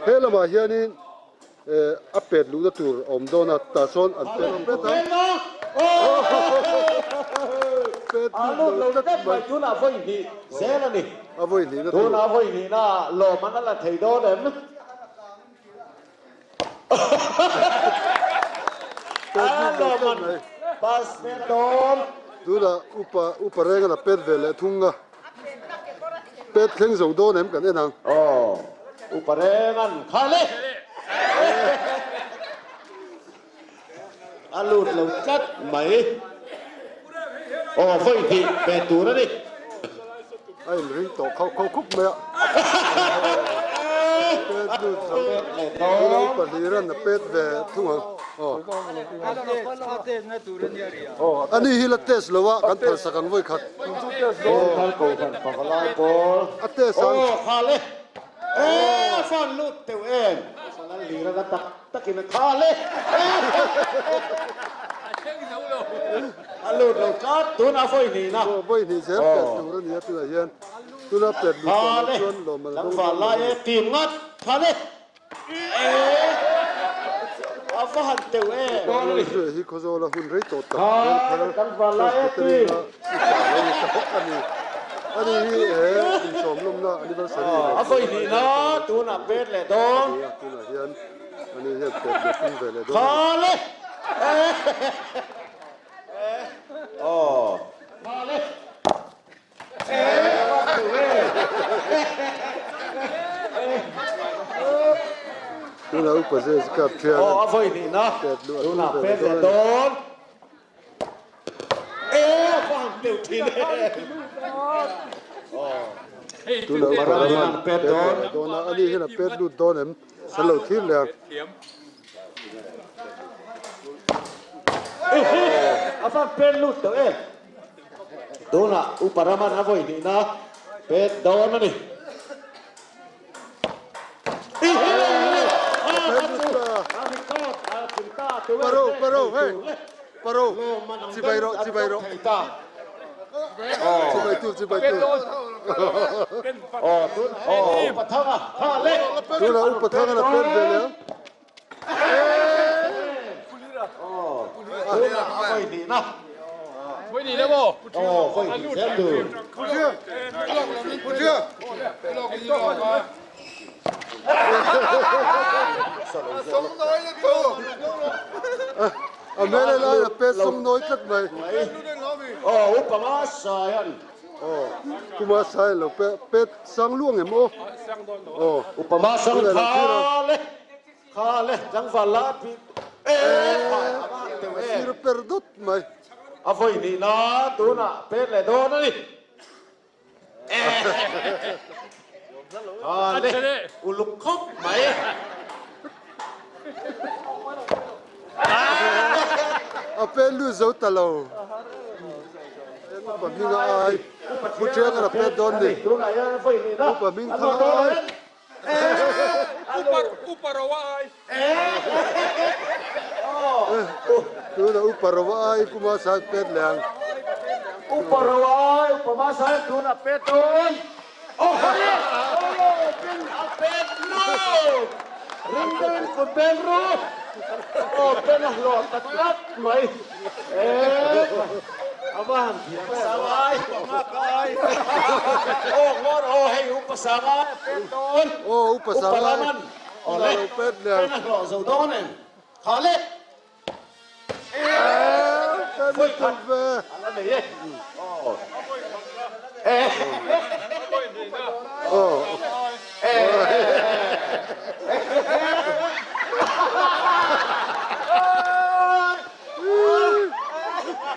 He lamah hianin a pet luhna tur a awm dawn a, tah chuan an pet pet a. Pet lut lo tlat mai. Tunah vawi hnih zel a ni. A vawi hnihna tur. Tunah vawi hnihna lawm an la thei dawn em? Tunah upa upa rengan a pet ve leh thung a, pet thleng zo dawn em kan en ang. Aw upa rengan kha le a lut lo tlat mai aw vawi hnih ve tur a ni. A inring tawh khauh khauh khup mai a. Pet lut zo tuna upa hliran a pet ve thung ang. Aw. Ani hi la test lo a kan phal sak ang vawi khat. A test ang. Aw kha le. Aw fan lut teuh em. Takin a khal e. A lut lo tlat tuna vawi hnihna. Vawi hnih zel pet tur a nia tunah hian tuna pet lut tawh loh chuan lawmman a dawng dawn lo a ni. Team ngat khal e. A va han teuh e. Lalzuia hi Khawzawla hun rei tawh tak Vengthar Presbyterian a upa lo ni tawh a ni. Ani hi he kum sawmlawmna anniversary A vawi hnihna tunah pet leh dawn. A ni a tunah hian Ani hian pet leh tum ve leh dawn a ni. Tuna upa zes kap thian pet luh a tum ve leh dawn a ni. Tuna upa raman pet leh dawn a, ani hian a pet lut dawn em? Kan lo thlir leh ang. A van pet lut tawh em? Tunah upa raman a vawi hnihna pet dawn a ni. Paro paro hei paro chibai rawh chibai rawh chibai tur chibai tur tuna upa thanga la pet ve leh A mele lai a pet sawng nawi tlat mai. Kuma sai lo pet sang luang em aw. Upama sang kha le. Kha le tlangval la pi e khai a va han teuh em. Sir per dawt mai. A vawi hnih na tunah pet leh dawn a ni. Kha le uluk khawp mai. A pen lut zo ta lo. Upa hming a ai. Pu Thianga a pet dawn ni. Upa hming thang a ai. Upa Roa ai. Tuna Upa Roa ai Puma Sahib pet leh ang. Upa Roa ai Puma Sahib tuna pet dawn. Oh hore! Oh pin a pet lo! Ring deuhin kut beng ru. Oh pen a hlawh ta tlat mai. Eh. A va han thiam sang ai upa ai aw ngawr aw hei upa sang ai a pet dawn aw upa sang ai raman aw le pet le pen a hlawh zo dawn em kha le pet lut ve a la nei e aw e aw e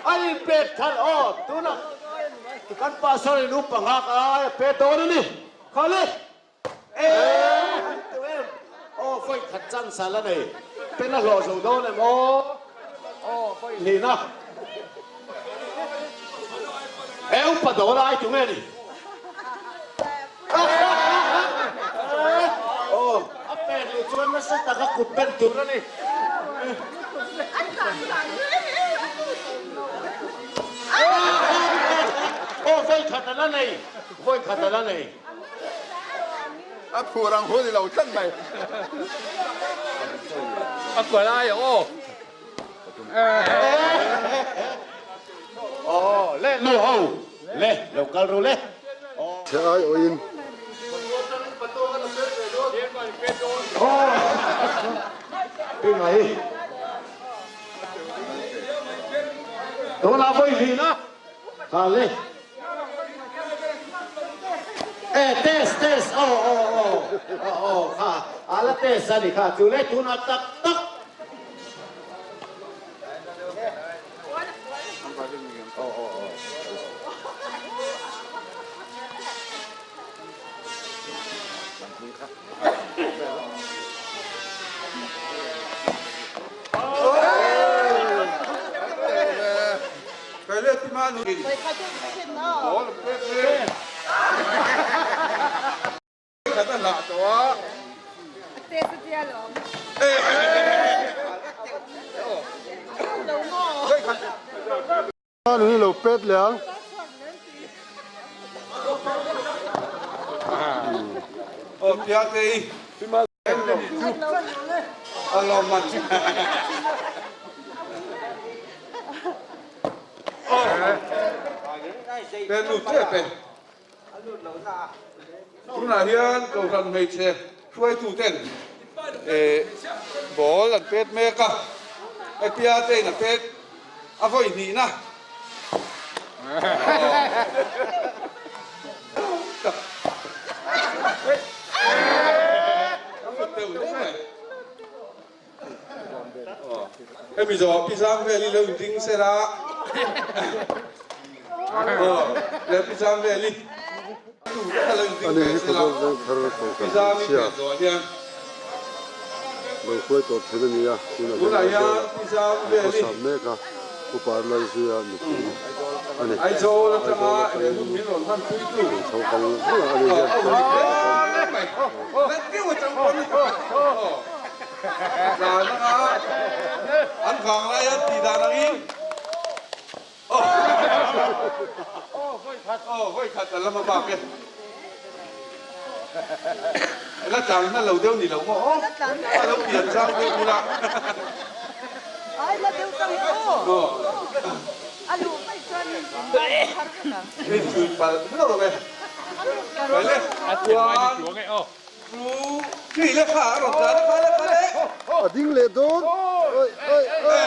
A in pet khalh aw tunah kan pastor in upa nghak ai a pet dawn a ni kha le e an teuh em aw vawi khat chance a la nei pen a hlawh zo dawn em aw aw vawi hnihna e upa dawn ai tu nge ni Aw, a pek luh chuan nasa taka kut ben tur a ni. Aw, vawi khat a la nei, vawi khat a la nei. A phur ang hun i lo tlat mai. A kual ai ang aw. Aw le nu ho le lo kal ru le. Chhe ai awhin. Pi mai. Tunah vawi hlin a. Kha le. E test test aw aw aw aw aw kha a la test a ni kha chu le tunah tak tak. Nun hi lo pet leh ang. Tunah hian Kohhran hmeichhe hruaituten ball an pet mek a, hetia te in a pet a vawi hnihna. Hemi zawh Pi Zangveli lo inding se la, aw le Pi Zangveli tu te kha lo inding Ani ve hi se la, Khawzawl Vengthar Pi Kohhran Zangi hmeichhia pian zawh hian. lo hruai tawh thin a ni a, tunah hian Tunah hian Aizawlah Pi an Zangveli khawsa mek a, Upa Lalzuia nupui a ni. Aizawl atanga Aizawl he atangin hun min rawn hman pui tu. chho vang vang a, ani hian Aw hle mai, Lalpiu atang pawn Tlan anga an vang lai an tih dan angin aw vawi khat a lama bak e. La tlang hna lo deuh ni lo maw aw a lo pian chang deuh bula. Min chhui palh hlauh e. Vai le one. A ding leh dawn. Oi oi oi.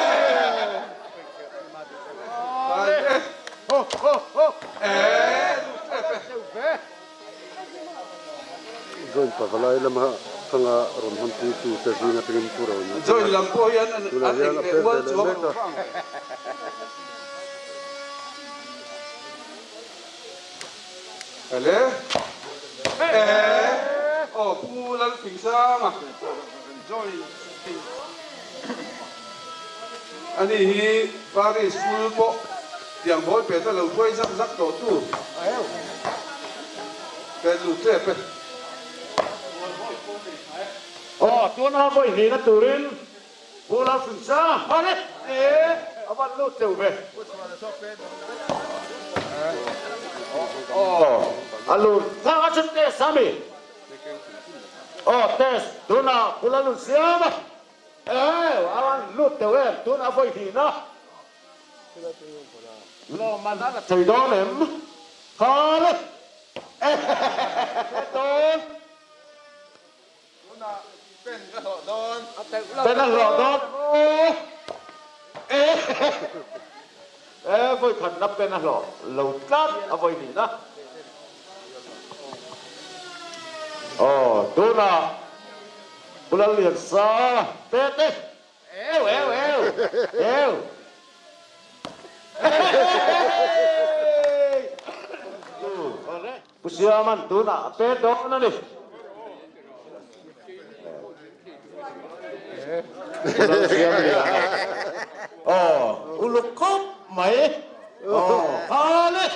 Join pavalai lama thanga rawn hawnpui tu te zing atangin pu ro ni thung a. Tunah hian a pek ve leh mek a. Ele eh aw Pu Lalfingsanga join ani hi Paris school pawh tiang bawl pet a lo hruai zak zak tawh tu pet lut tep e. Aw tuna vawi hnihna turin Pu Lalfingsanga eh a van lut teuh ve. Aw a lut thang a chu test a mi? Aw test tunah Pu Lalunsiama eh a van lut teuh em tunah vawi hnihna lawmman a la thei dawn em? Kha le eh dawn. Tunah pen ka hlawh dawn. Pen a hlawh dawn aw. E vawi khatna pen a hlawh lo tlat a vawi nihna. Aw tunah Pu Lalliansa pet e. Eu eu eu eu. Pu Siaman tunah a pet dawn a ni. Pu Lalsiamliana aw uluk khawp mai aw hale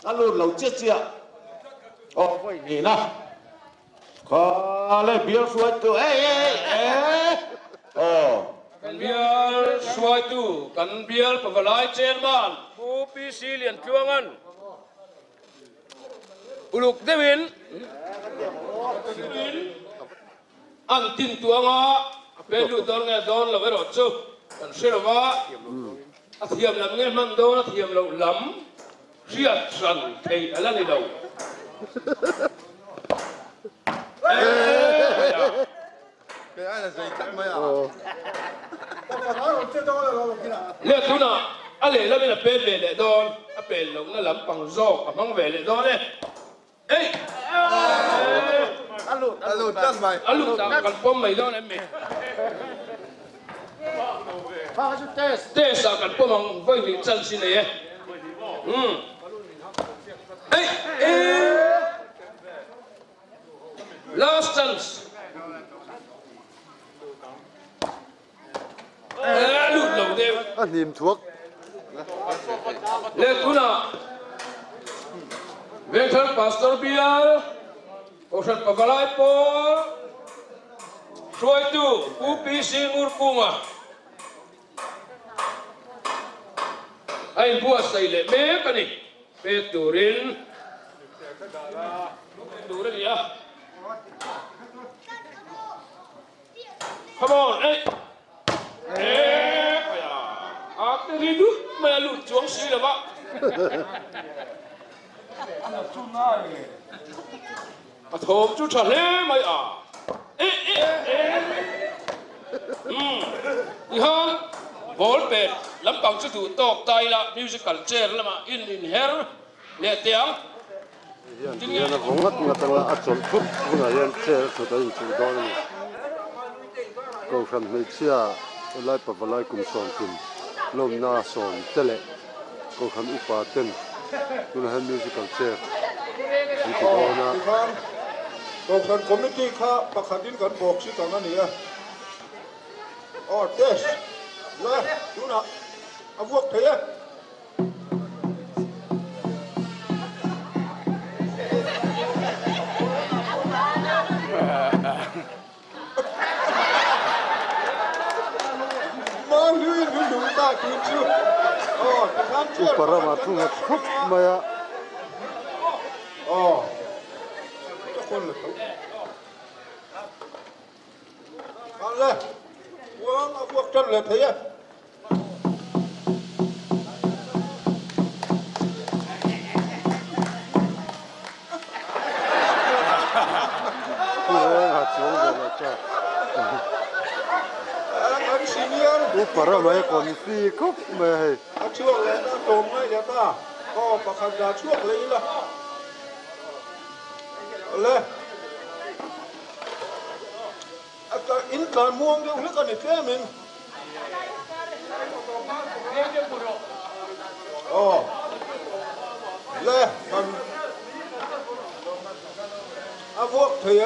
a lut lo chiah chiah aw vawi hnihna Khale bial hruaitu ei ei ei aw. Kan bial hruaitu kan bial pavalai chairman Pu PC Liantluangan. Uluk deuhin an tin tuanga a pen lut dawn nge dawn lo erawh chu kan hre lo va, a thiam lam nge hman dawn a thiam loh lam hriat hran theih a la ni lo. Leh tunah a lehlam in a pen ve leh dawn, a pen lohna lampang zawk a hmang ve leh dawn e. Ei! A lut tlat mai. A lut ah kan pawm mai dawn em mi? Test ah kan pawm ang, vawi hnih chance i nei e. Umm. Ei! Ei! Last chance. A lut lo deuh. A hnim thuak. Leh tunah Vengthar Pastor Bial Kohhran Pavalai Pawl hruaitu Pu PC Ngurkunga a inbuatsaih leh mek a ni. Pek turin tur a ni a. Come on, ei! Eh, aya. A te ri dut mai a lut chuang si lo va. A thawm chu tha hle mai a. Eh, eh, eh. Umm, tihan ball pet lampang chu duh tawk ta ila musical chair lamah in inher leh teh ang. Hian ti hian a vaw ngat ngat anga a chawlh thut hunah hian chair a thut a inchuh dawn a ni. Kohhran hmeichhia helai pavalai kum sawmtin lawmna sawm te leh Kohhran upa ten tunah hian musical chair an ti dawn a. Tikhan Kohhran committee kha pakhatin kan bawk si kang a ni a. Aw test la tunah a vuak thei e. Upa ramah thu nghat khawp mai a. Thu reng a chuang ve lo cha. Upa ramah hi confi khawp mai a hei. A in tlan muang deuh hlek a ni tlem in. Aw le kan a vuak thei e.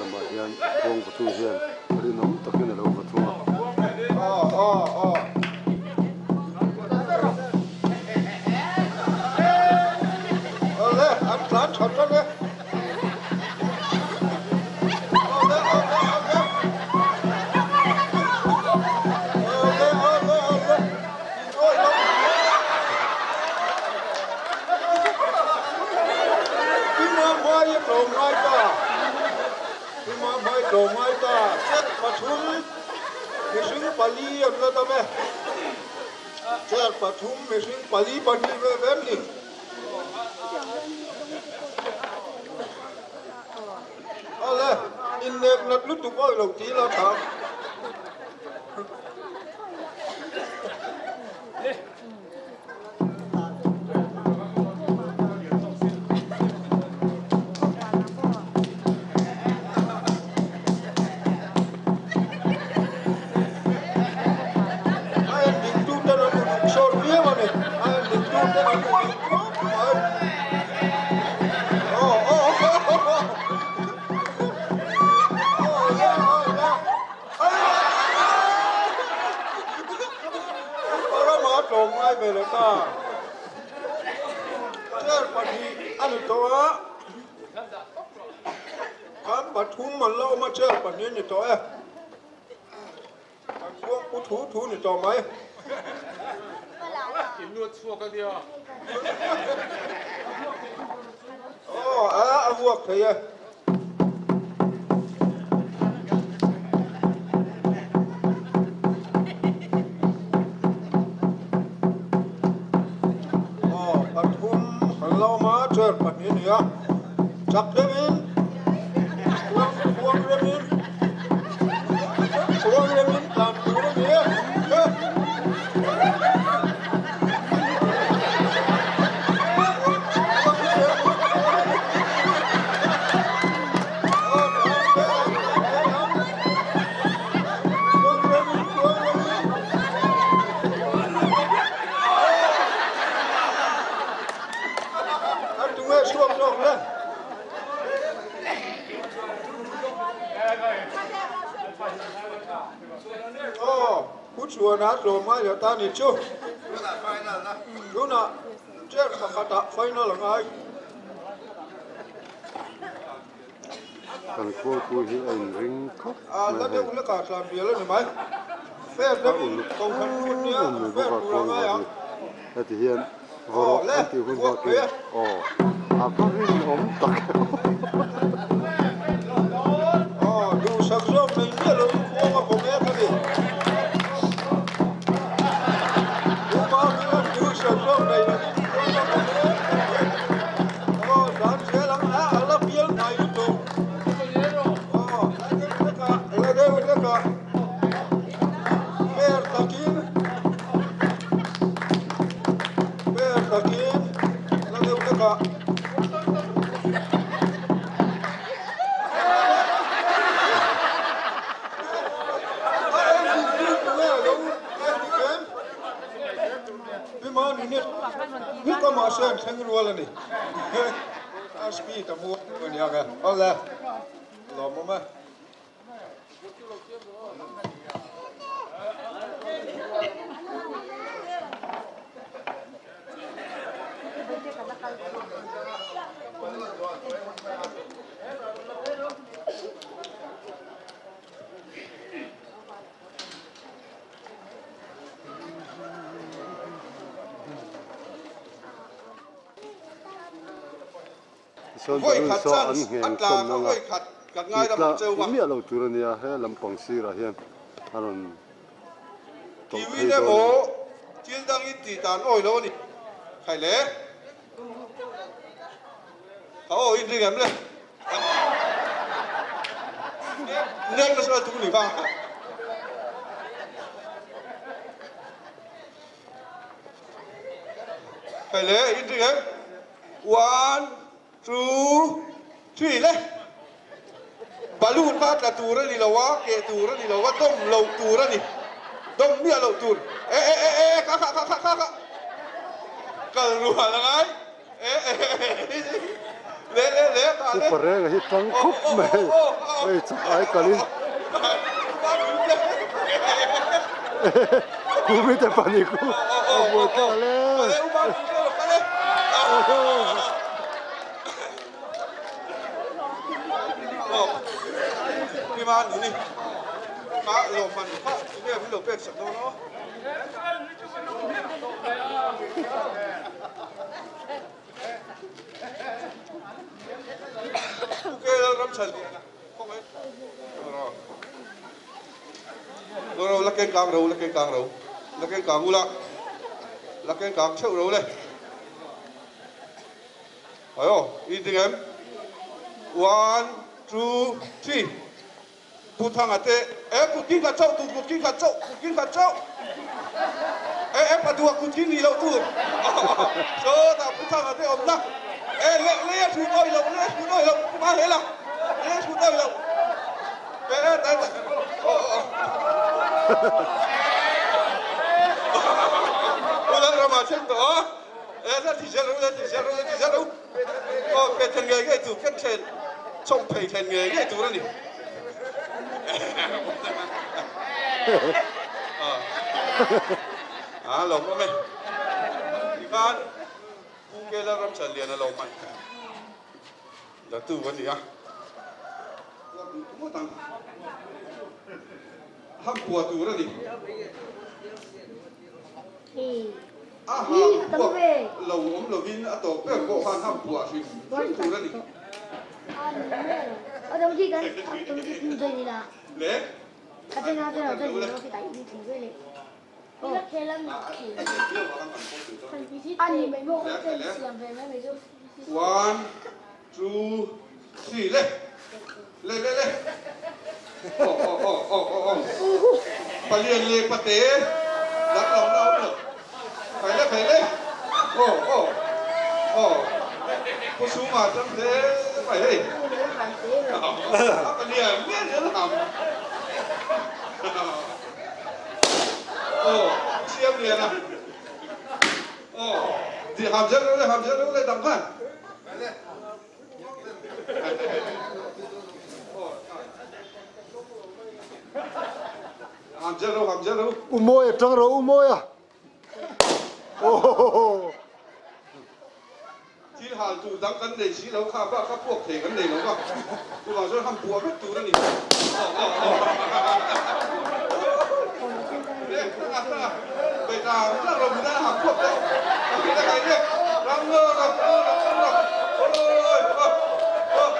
Lamah hian khuang vatu hian rinawm takin a lo va thung a. Awle, innek nat lutuk awih lo ti la tha. ve leh ta. Chair pahnih a ni tawh a, kan pathum an la awm a, chair pahnih a ni tawh e. Kan khuang pu thu thu ni tawh mai. In nuat chhuak a nia. Aw, a a vuak thei e. Aw, pathum kan la awm a, chair pahnih a ni a. Chak deuhin khuang khuang remin khuang remin tlan tur a ni e. A tunge chhuak zawk le? Aw, Pu Chuana tlawm ngai lo ta ni chu. Tunah chair pakhatah final a ngai. Kan khualpui hi a inring khawp A mai la hei. deuh hlekah tlan bial a ni mai. Fair A deuhin uluk kohhran lut nia em mai fair bawk a tur a khual ngai var ang. hi. Heti hian Aw varawh le, an tih hun vuak bakin ve. aw a va rinawm tak em. Aw, duhsak zawk nei miah lo in khuang a vaw mek a ni. Uma hian duhsak zawk nei lo in khuang a vaw mek a ni. Aw, dan zel ang a, a la bial hnai lutuk. Aw, la deuh hlek a, la deuh hlek a. Fair takin, fair takin, la deuh hlek a. A en dik dik nge lo en dik em? Hima nunit huk a mahse an thleng rual a ni. A speed a muang a niang e. Awle, lawmawm e. Tichuan Vawi balloon khat saw an chance a ngheng tla hlawm kha ang a, vawi khat kan tih ngaidam tla ang cheu a. miah lo tur a nia, he lampang sirah hian a rawn tawlh Kiwi phei dawn a ni. emaw thil dangin tih dan awi lo a ni. Khai le. Ka aw in ring em le. Nek nasa tum ni kha. Khai le in ring em. One, two, three le. Balloon kha tla tur a ni lo a, keh tur a ni lo a, dawm lo tur a ni. Dawm miah loh tur. E e e e kha kha kha kha kha kha. Kal rual a ngai. E e e le le le kha le. Upa renga hi tang khup mai hei chak ai kalin Kumi te pahnih khu a buai ta le. Ayo, i ding em? One, two, three. Pu Thanga te, e kut kin khat chauh tur, kut kin khat chauh, kut kin khat chauh. E e padua kut kin nih loh tur. Sawtah Pu Thanga te awmna. E le lei a thut awih loh, lei a thut awih loh, Pu Hma hle la. Lei a thut awih loh. E e tai tai. Aw aw. Pu Lalrama thleng tawh a. E la ti zel ru, la ti zel ru, la ti zel ru. Aw pe thlen ngei ngei tur, ken thlen chawm phei thlen ngei ngei tur a ni. A lawm awm e. khan Pu Kela Ramchanliana lo hman datu a ni a. Puak duh ngawt ang. Ham pua tur a ni. A ham puak lo awm lovin a tawp ber pawh khan ham puah hrim hrim tur a ni. Le. One, two, three, le le le le aw aw aw aw aw aw palian le pate danglam na awm lo khai le khai le aw aw aw pu suma tang hle mai hei a palian mial mial ham. Aw siam lian a aw ti ham zel reuh le ham zel reuh le dang khan ham zel reuh ham zel reuh. U Mawia tang rawh U Mawia. Aww. Thil hal tur dang kan nei si lo kha bak kha puak thei kan nei lo va, chuvang chuan ham puah vek tur a ni. Aw aw aw Le tanga tanga bei tang tlang lo min a ham puak deuh a hmel a kai le rang lo rang lo rang lo rang oi aw aw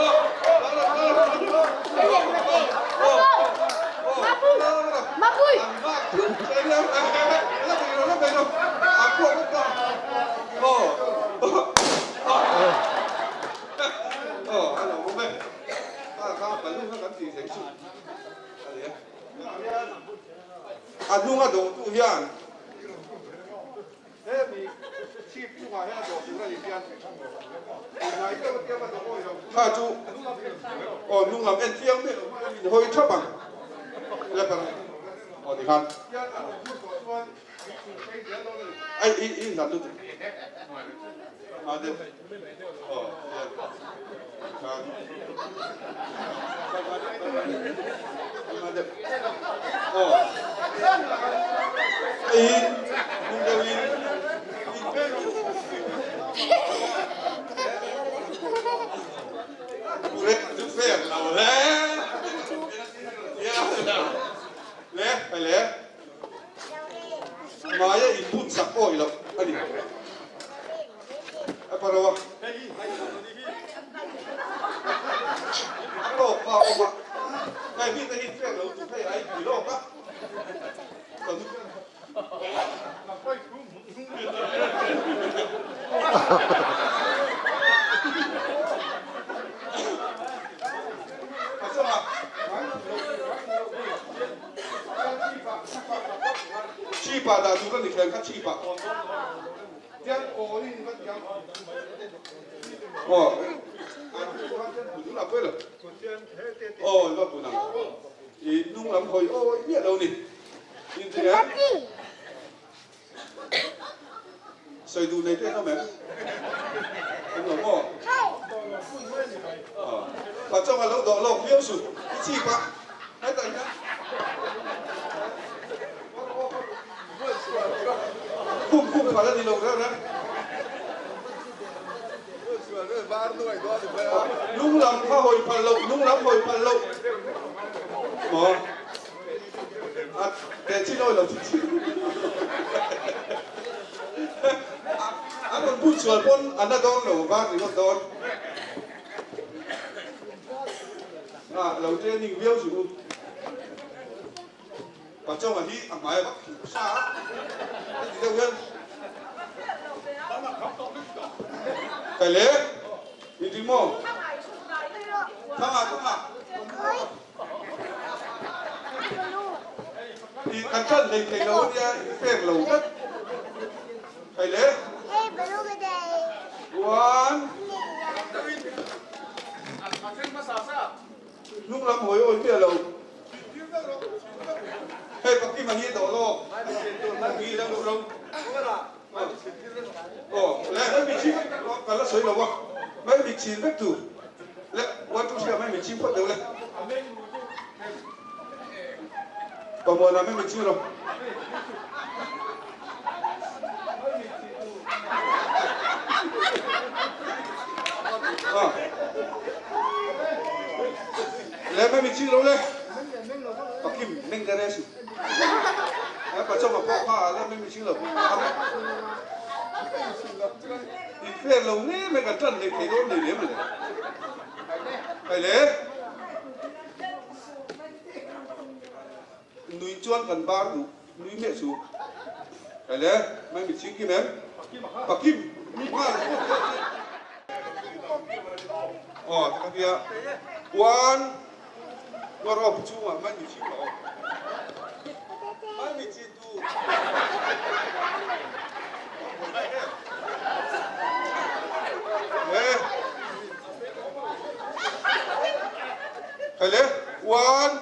aw aw rang lo rang lo rang lo aw aw aw an vak thut thei la la bei lo la bei lo a puak vek ta. Aw aw a lo awm e kha kha balloon kha kan tih theih chu a ni e a hnunga dawhtu hian hemi chhip chungah hian a dawh tur a nih hian hnai deuh atiang a dawh awi lo kha chu aw hnung lam en chiang miah lo in hawi thap ang aw tikhan Ai i i hlat lutuk. A deuh. Aw hian. Khan. A deuh. Aw. Ai hnung deuh in in pe ru. Ure chu fair lo hle. Le, hai le. Hmaia inbun sak awih loh a ni. A paro a. A tawk kha a awm a. Hei mite hi fek lo chu hei a inpui lawk a. Ka nu. A chungah. Chhipa dah tur a ni thleng kha chhipa. Aw aw va pun ang i hnung lam hawi awi miah lo ni. Sawi duh nei te an awm em? Awm lo maw? Pachawng a lo dawh lawk viau su. I chip a, hetah hian khum khum phal a ni lo reuh reuh. Lung lam kha hawi phal loh, lung lam hawi phal loh. Maw? A teh chin awi lo chin chin. A rawn bun sual pawn a na dawn lo va ringawt dawn. A lo training viau chu u. Pachawnga hi a hmai a vak thing sa a. Heti deuh hian. Kai le. Inring maw? Thanga thanga. Tih kan ṭan hlei thei lo ania in fair lo vek. Hei le. One. Hnung lam hawi awi miah lo. Hei pakima hi dawh lawk. Hi la luh lo. Aw le mai mi chhin ka la sawi lo a. Mai mi chhin vek tur. Le one two three ah mai mi chhing phawt deuh le. Pamuana mai mi chhing rawh. Le mai mi ching lo le. Pakim meng dere su. Pachawma pawh kha le mai mi ching lo. In fair lo nge mai kan tan hlei thei dawn nei lem le. Kai le. Nui chuan kan bar duh nui miah chu. Kai le mai mi ching kim em? Pakim nghal Aw ka tia one War aw chungah mai mi ching aw. Mai mi chin tu. Le. Kai le one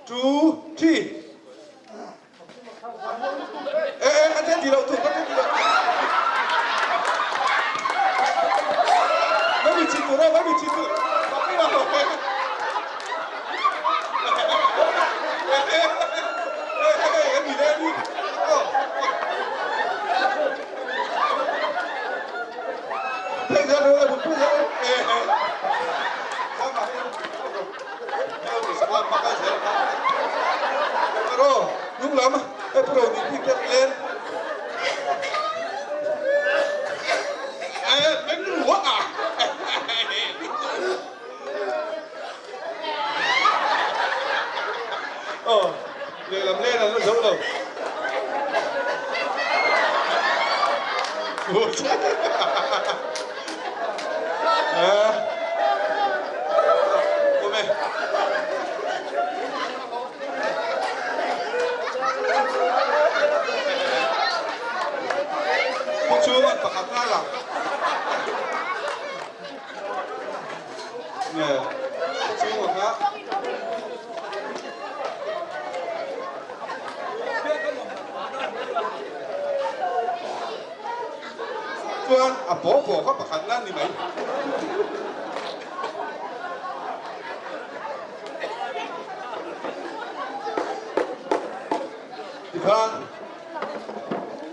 two, three. Ê, ê, anh thế gì đâu, tụi con thế gì đâu. Mấy bị chín tụi đâu, mấy bị chín tụi. Cái nào rồi. Ê, ê, ê, ê, cái gì đây đi. Thế giờ nữa, một chút nữa. Ê, ê. Sao mà Chuan a paw paw kha pakhat nan ni mai. Tikhan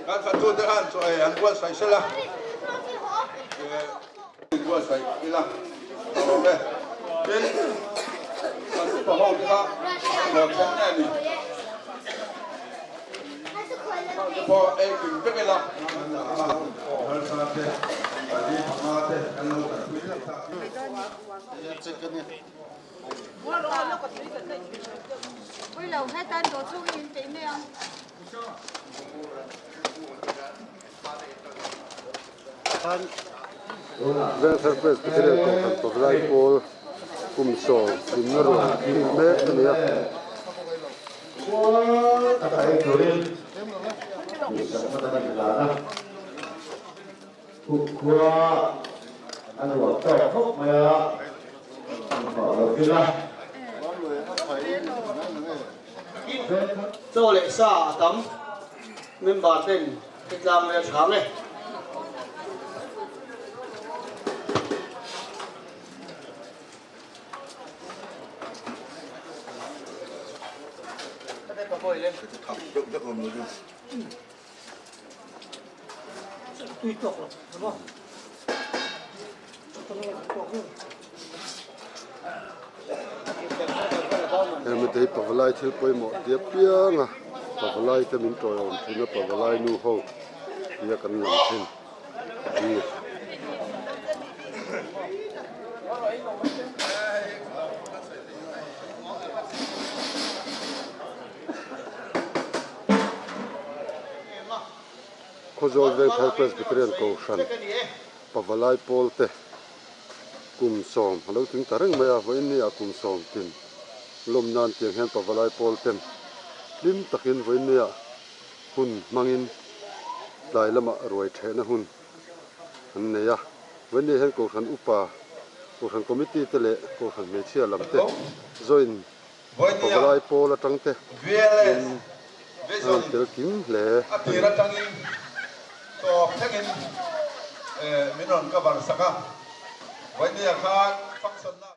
kan thattu te khan chaw ei an buatsaih sela, buatsaih ila a awm e. Tin, kan upa ho te kha rawn thleng nge ni? Te pawh ei kim vek ila. Harsa te, pali panga te kan lo kalpui vek ta. Vengthar Presbyterian Kohhran Pavalai Pawl kum 70 rual tih mek a ni a. Khua a nuam tawk khawp mai a, inhmuh lo ila. Chaw leh sa a tam, member ten hetiang rel hram e. Hemi te hi pavalai thil pawimawh tia piang a pavalai te min tawiawm thin a pavalai nu ho tia kan lang thin a ni. Khawzawl Vengthar Presbyterian Kohhran Pavalai Pawl te kum sawm a lo tling ta reng mai a, vawiin ni ah kum sawm tin lawm nan tiang hian Pavalai Pawl ten hlim takin vawiin ni ah hun hmangin tlai lamah ruai thehna hun an nei a, vawiin ni ah hian Kohhran upa, Kohhran Committee te leh Kohhran hmeichhia lam te join Pavalai pawl atang te in a rawn tel kim hle a ni. A tir atangin tawp thlengin min rawn cover sak a, Vainia khan function na.